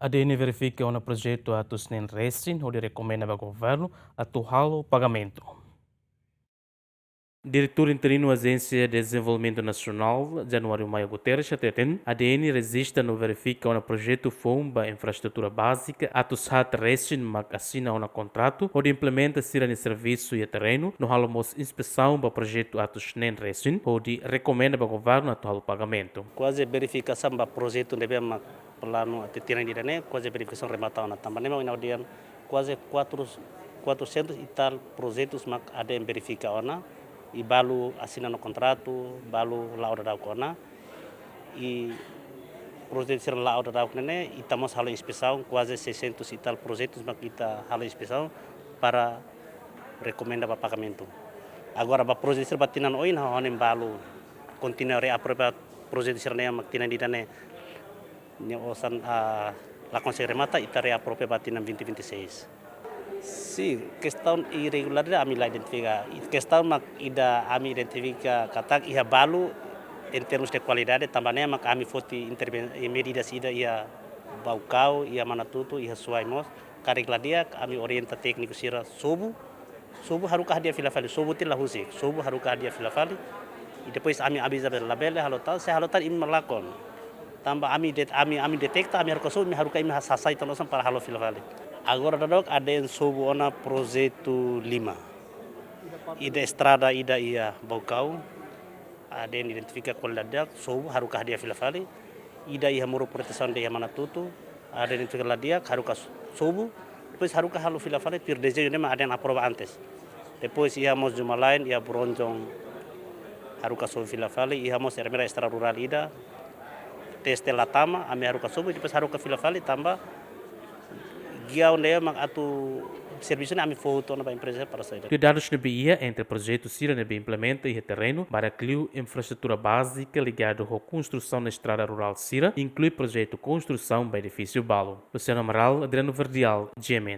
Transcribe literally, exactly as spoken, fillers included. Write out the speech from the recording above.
A D N verifika ona projetu atus neen resin hodi rekomenda ba governu atu halo pagamentu. Diretór Interinu Ajénsia Dezenvolvimentu Nasionál, Januário Maia Guterres, hateten, A D N rejista no verifika ona projetu foun ba infraestrutura bázika atus haat resin mak asina ona kontratu hodi implementa sira-nia servisu iha terrenu no halo mós inspesaun ba projetu atus neen resin hodi rekomenda ba governu atu halo pagamentu. Kuaze verifikasaun ba projetu ne'ebé mak planu até tinan ida-ne'e, kuaze verifikasaun remata ona. Tanba ne'e mak ina odian kuaze quatro, quatrocentos e tal projetus mak A D N verifika ona, i balu asina ona kontratu, balu la'o daudauk ona. I projetu sira la'o daudauk ne'e ne'e, ita mós halo inspesaun, kuaze seiscentos e tal projetus mak ita halo inspesaun para rekomenda ba pagamentu. Agora ba projetu sira ba tinan oin, ha'u hanoin balu kontinua reaprovea projetu sira-ne'e mak tinan ida-ne'e nia osan, ah, la konsege remata, ita reaprovea ba tinan vinte vinte e seis. Sin, kestaun irregularidade ami la identifika. Kestaun mak ida ami identifika katak iha balu em termos de kualidade, tanba ne'e mak ami foti interven-, medidas ida iha Baucau, iha Manatuto, iha Suai mós. Karik la di'ak, ami orienta tékniku sira sobu, sobu haruka hadi'a fila fali, sobu tiha la husik, sobu haruka hadi'a fila fali. I depois ami aviza bele, labele halo tan, se halo tan imi mak lakon. Tanba ami det-, ami, ami deteta, ami haruka sobu, imi haruka imi hasai tan osan para halo fila fali. Agora daudauk A D N sobu ona projetu lima. Ida estrada ida iha Baucau, A D N identifika kualidade di'ak, sobu haruka hadi'a fila fali. Ida iha muru protesaun ida iha Manatuto, A D N identifika la di'ak, haruka sobu. Depois haruka halo fila fali, tuir dezeñu ne'e mak A D N aprova antes. Depois iha mós Jumalain, iha Bronjong, haruka sobu fila fali, iha mós ermera estrada rurál ida, teste la tama, ami haruka sobu, depois haruka fila fali, tanba giau ne'e mak atu servisu ne'e ami fó hotu ona ba empreza para saida. Tuir dadus ne'ebé iha, entre projetu sira ne'ebé implementa iha terrenu, barak liu infraestrutura bázika ligadu ho konstrusaun estrada rurál sira, inklui projetu konstrusaun ba edifísiu balu. Luciano Amaral, Adriano Verdial, G M N.